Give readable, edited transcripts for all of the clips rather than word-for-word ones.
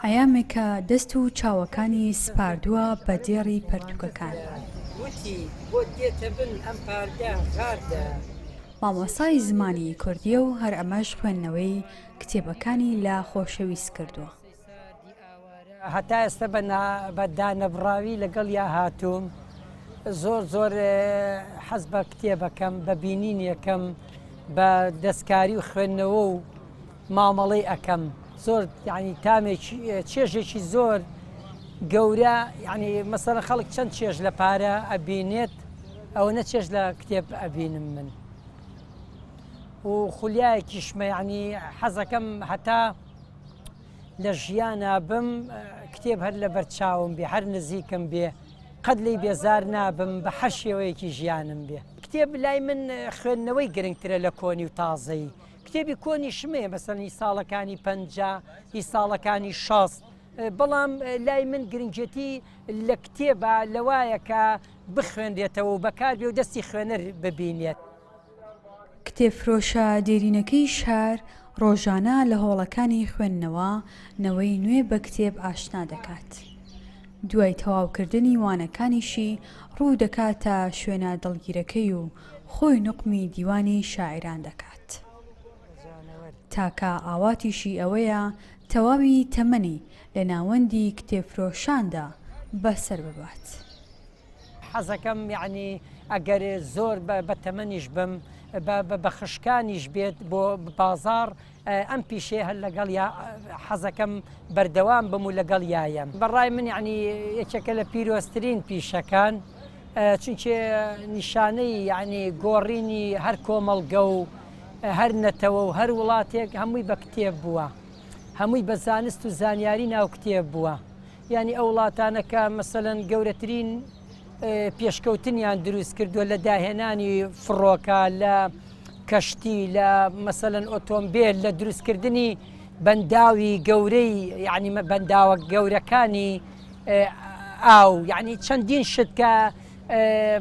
عەیامێکە دەست و چاوەکانی سپاردووە بە دێڕی پەرتووکەکان. مامۆستای زمانی کوردییە و هەر ئەمەش خوێندنەوەی کتێبەکانی لا خۆشەویست کردووە. هەتا ئێستا بە دانەبڕاوی لەگەڵیا هاتووم زۆر زۆر حەز بە کتێبەکەم بە بینینیەکەم بە دەستکاری و خوێندنەوە و مامەڵەی ئەکەم زۆر یعنی تامێکی چێژێکی زۆر گەورە یعنی مەسەلەن خەڵک چەند چێژ لە پارە ئەبینێت ئەوەنە چێژ لە کتێب ئەبینم من و خولیایەکیشمە یعنی حەزەکەم هەتا لە ژیانا بم کتێب هەر لەبەر چاوم بێ هەر نزیکم بێ قەت لێی بێزار نابم بە هەر شێوەیەکی ژیانم بێ. کتێب لای من خوێندنەوەی گرنگترە لە کۆنی و تازەیی. کتێبی کۆنیشم هەیە مەسەلەن هی ساڵەکانی 50 هی ساڵەکانی 60 بەڵام لای من گرنگێتی لە کتێبە لەوایە کە بخوێنرێتەوە و بەکاربێ و دەستی خوێنەر ببینێت. کتێبفرۆشە دێرینەکەی شار ڕۆژانە لە هۆڵەکانی خوێندنەوە نەوەی نوێ بە کتێب ئاشنا دەکات. دوای تەواوکردنی وانەکانیشی ڕوو دەکاتە شوێنە دڵگیرەکەی و خۆی نوقمی دیوانی شاعیران دەکات. تاکە ئاواتیشی ئەوەیە تەواوی تەمەنی لە ناوەندی کتێبفرۆشاندا بەسەر ببات. حەزەکەم یەعنی ئەگەر زۆر بە تەمەنیش بم بە خشکانیش بێت بۆ بازاڕ ئەم پیشەیە هەر لەگەڵ یا حەزەکەم بەردەوام بم و لەگەڵ یایم بەڕای من یعنی یەکێکە لە پیرۆزترین پیشەکان چونکێ نیشانەی یعنی گۆڕینی هەر کۆمەڵگە و هەر نەتەوە و هەر وڵاتێک هەمووی بە کتێب بووە هەمووی بە زانست و زانیاری ناو کتێب بووە یانی ئەو وڵاتانە کە مەسەلەن گەورەترین پێشکەوتنیان دروست کردووە لە داهێنانی فڕۆکە لە کەشتی لە مەسەلەن ئۆتۆمبێل لە دروستکردنی بەنداوی گەورەی یعنی بەنداوە گەورەکانی ئاو یعنی چەندین شت کە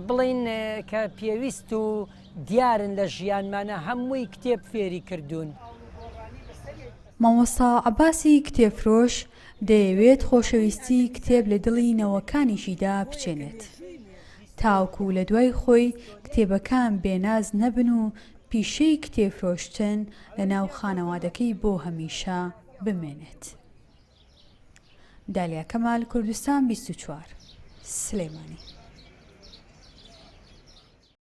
بڵین کە پێویست و دیارن لە ژیانمانە هەمووی کتێب فێری کردوون. مامۆستا عەباسی کتێبفرۆش دەیەوێت خۆشەویستی کتێب لە دڵی نەوەکانیشیدا بچێنێت، تاوەکو لە دوای خۆی کتێبەکان بێناز نەبن و پیشەی کتێبفرۆشتن لەناو خانەوادەکەی بۆ هەمیشە بمێنێت. دالیا کەمال، کوردستان 24، سلێمانی.